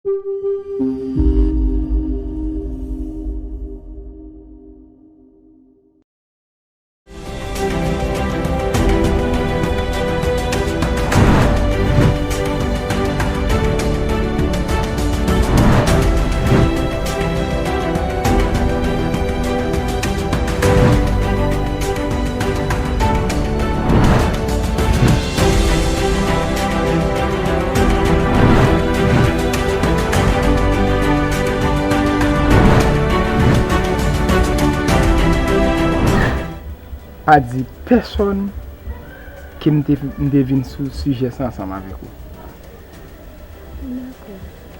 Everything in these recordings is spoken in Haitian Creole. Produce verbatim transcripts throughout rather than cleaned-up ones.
Pa di pèsonn ke m te, m te vin sou sijè sa ansanm avèk ou. Dakò.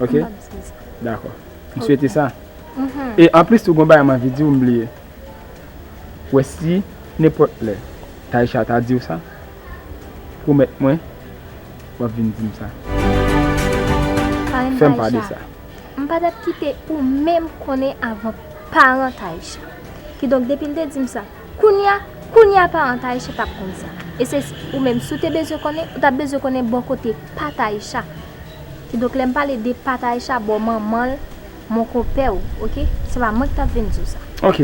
Ok? M p ap di sa. Dakò. M swete sa. Mhm. E anplis tou, gon bagay m anvi di w, m bliye. Wè, si nenpòt lè Taïsha ta di w sa, pwomèt mwen w ap vin di m sa. Fè m pale sa. M pa t ap kite ou menm konnen avan paran Taïsha. Kidonk, depi l te di m sa, kounye a, kounye a paran Taïsha t ap konn sa. E se ou menm, si w te bezwen konnen, ou t ap bezwen konnen bò kote pa Taïsha. Kidonk, lè m pale de pa Taïsha, bò manman l, mon konpè w, ok? Se pa mwen ki t ap vin di w sa. Ok,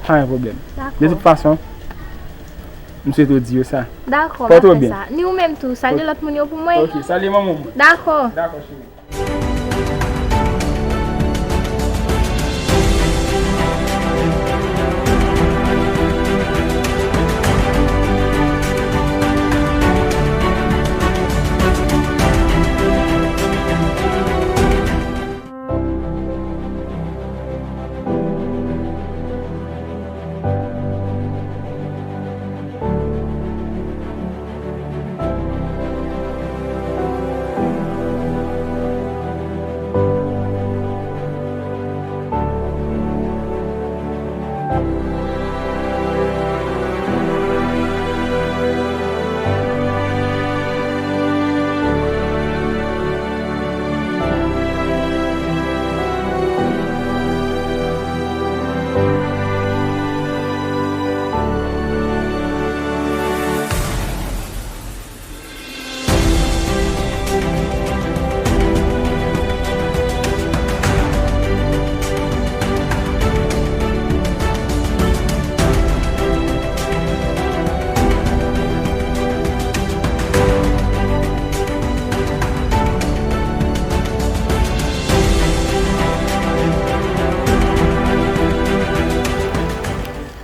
pa gen pwoblèm. Dakò. De tout fason, m swete w di yo sa. Dakò, m ap fè sa. Ni ou menm tou, salye lòt moun yo pou mwen. Ok, salye manman w. Dakò. Dakò, cheri.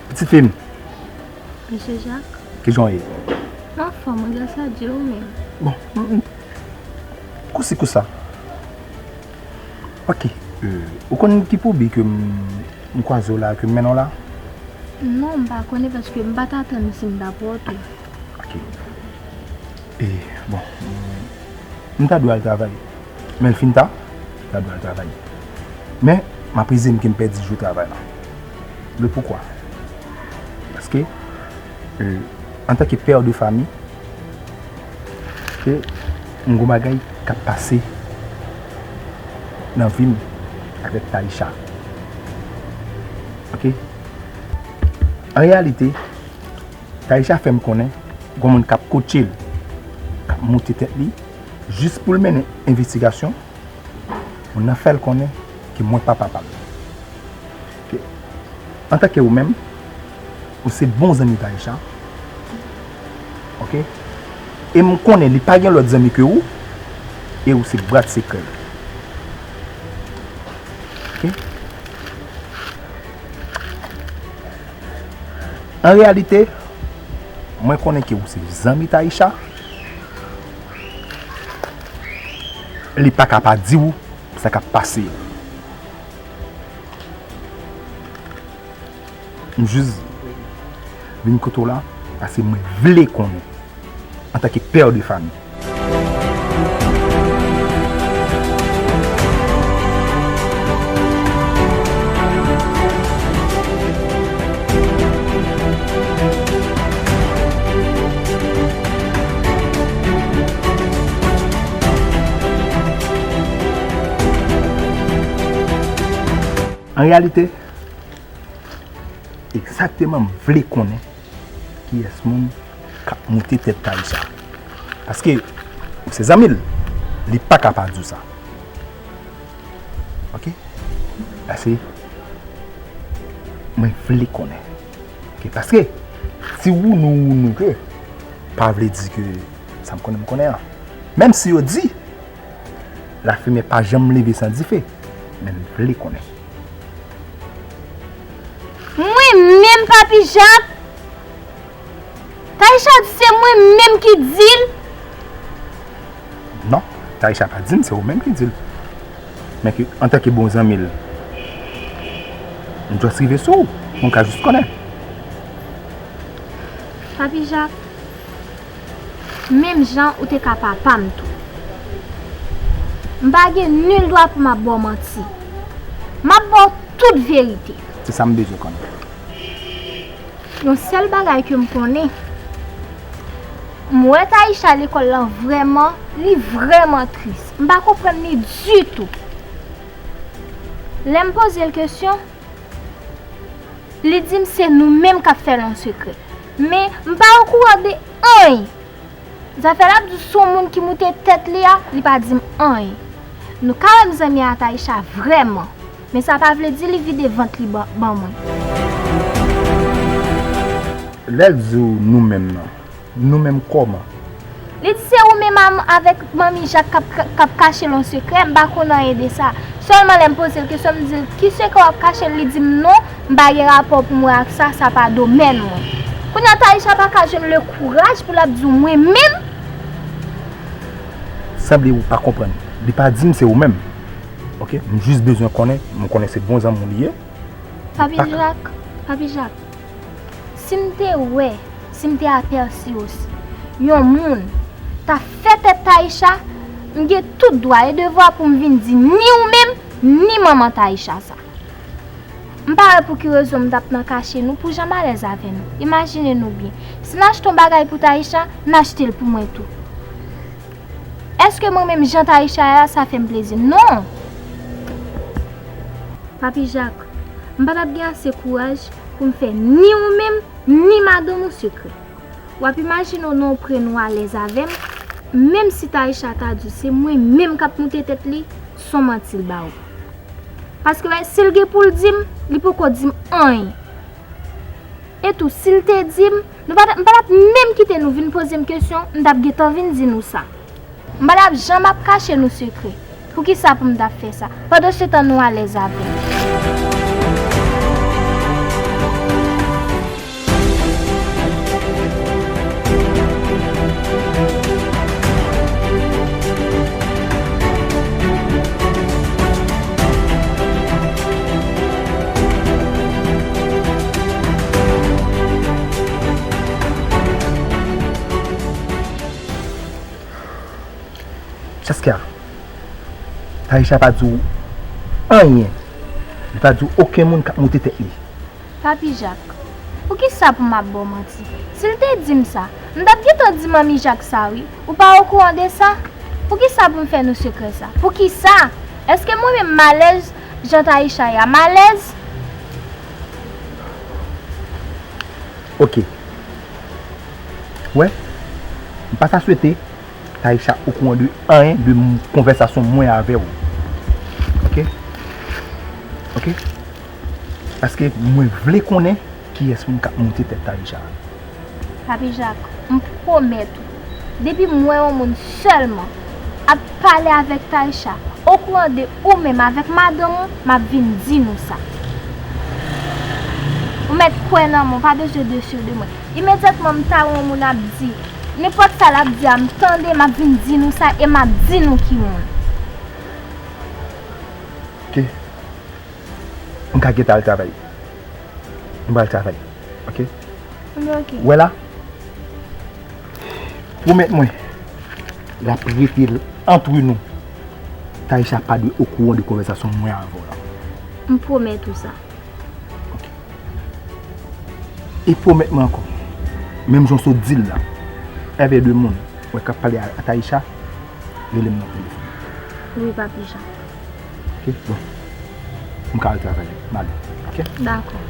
Pitit fi m. Mesye Jak. Kijan w ye? M anfòm, wi, gras a Dye, ou menm? Bon, m, m, kousi kousa. Ok, euh, ou konn ki pou bi ke m, m kwaze w la, ke m mennen w la? Non, m pa konnen paske m pa t atann si m t ap wè w tou. Ok. E, bon, m, m ta dwe al travay. Men l fin ta, m ta dwe al travay. Men, m apize m ke m pèdi jou travay la. Le poukwa? Paske, euh, antanke pè de fami, ke m gon bagay k ap pase nan vi m avèk Taïsha. Ok? An reyalite, Taïsha fè m konnen gon moun k ap kotche l, k ap moute tèt li, jis pou l mennen envestigasyon. Moun nan fè l konnen ke mwen pa papa l. Ke, antanke ou menm, ou se bon zanmi Taïsha. Ok? E m konnen li pa gen lòt zanmi ke ou, e ou se brat sekrè l. Ok? An reyalite, mwen konnen ke ou se zanmi Taïsha. Li pa ka pa di w sa k ap pase. M jis vin kote w la, paske mwen vle konnen, antanke pè de fami. An reyalite, egzakteman m vle konnen kiyès moun k ap moute tèt Taïsha. Paske ou se zanmi l, li pa ka pa di w sa. Ok? Pase mwen vle konnen. Ok? Paske si ou nou ou nou ke, pa vle di ke sa m konnen m konnen an. Menm si yo di, lafimen pa janm leve san dife, men m vle konnen. Mwen menm, Papi Jak? Taïcha di se mwen menm ki di l? Non, Taïcha pa di m se ou menm ki di l. Men ke, antanke bon zanmi l, m just rive sou ou pou m ka jis konnen. Papi Jak, menm jan ou te ka papa m tou. M pa gen nil dwa pou m ap ba w manti. M ap ba w tout verite. Se sa m bezwen konnen. Yon sèl bagay ke m konnen, m wè Taïcha lekòl lan vrèman, li vrèman tris. M pa konprann li ditou. Lè m poze l kesyon, li di m se nou menm k ap fè l an sekrè. Men m pa okouran de anyen. Zafè l ap di sou moun ki moute tèt li a, li pa di m anyen. Nou ka wè m zanmi a Taïcha vrèman, men sa pa vle di li vide vant li ban, ban mwen. Lè l di w nou menm nan, nou menm kòman? Li di se ou menm avèk Manmi Jak k ap, k ap kache l yon sekrè, m pa konn anyen de sa. Sèlman lè m poze l kesyon, m di l ki sekrè w ap kache l, li di m non, m pa gen rapò pou m wè ak sa, sa pa domèn mwen. Kounye a Taïcha pa ka jwenn le kouraj pou l ap di w mwen menm. Sanble ou pa konprann. Li pa di m se ou menm. Ok? M jis bezwen konnen, m konnen se bon zanmi w li ye. Papi Jak, Papi Jak, si m te wè, si m te apèsi osi, yon moun ta fè tèt Taïcha, m gen tout dwa e devwa pou m vin di ni ou menm, ni manman Taïcha sa. M pa wè pou ki rezon m t ap nan kache nou pou jan m alèz avè nou. Imajine nou byen, si n achte yon bagay pou Taïcha, n achte l pou mwen tou. Èske mwen menm jan Taïcha ye a, sa fè m plezi? Non! Papi Jak, m pa t ap gen ase kouraj pou m fè ni ou menm, ni madanm ou sekrè. W ap imajine w nan yon pre nou alèz avè m, menm si Taïcha ta di w se mwen menm k ap moute tèt li, s on manti l ba ou. Paske wè, si l gen pou l di m, li poko di m anyen. Etou, si l te di m, nou pa t, m pa t ap menm kite nou vin poze m kesyon, m t ap gentan vin di nou sa. M pa t ap janm ap kache nou sekrè. Poukisa pou m t ap fè sa? Pandansetan nou alèz avè m. Saskia, Taïcha pa di w anyen. Li pa di w okenn moun k ap moute tèt li. Papi Jak, poukisa pou m ap ba w manti? Si l te di m sa, m t ap gentan di Manmi Jak sa wi. Ou pa okouran de sa? Poukisa pou m fè nou sekrè sa? Poukisa? Èske mwen menm m alèz jan Taïcha ye a? M alèz? Ok. Wè, m pa ta swete Taïcha okouran de anyen de m, konvèsasyon mwen avè w. Ok? Ok? Paske mwen vle konnen kiyès moun k ap moute tèt Taïcha. Papi Jak, m pwomèt ou, depi m wè yon moun sèlman ap pale avèk Taïcha, okouran de ou menm avèk madanm ou, m ap vin di nou sa. Ou mèt kwè nan mwen, ou pa bezwen de sir de mwen. Imedyatman m ta wè yon moun ap di, nenpòt sa l ap di a, m tande, m ap vin di nou sa e m ap di nou ki moun. Ok. M ka gentan al travay. M pral travay. Ok? Ok. Wè la, pwomèt mwen, l ap rete antre nou. Taïcha pa dwe okouran de konvèsasyon mwen avè w la. M pwomèt ou sa. Ok. E pwomèt mwen ankò, menm jan w sot di l la, èvè de moun wè k ap pale a, a Taïcha, rele m nan telefòn. Wi, Papi Jak. Ok, bon. M ka al travay, m ale. Ok? Dakò.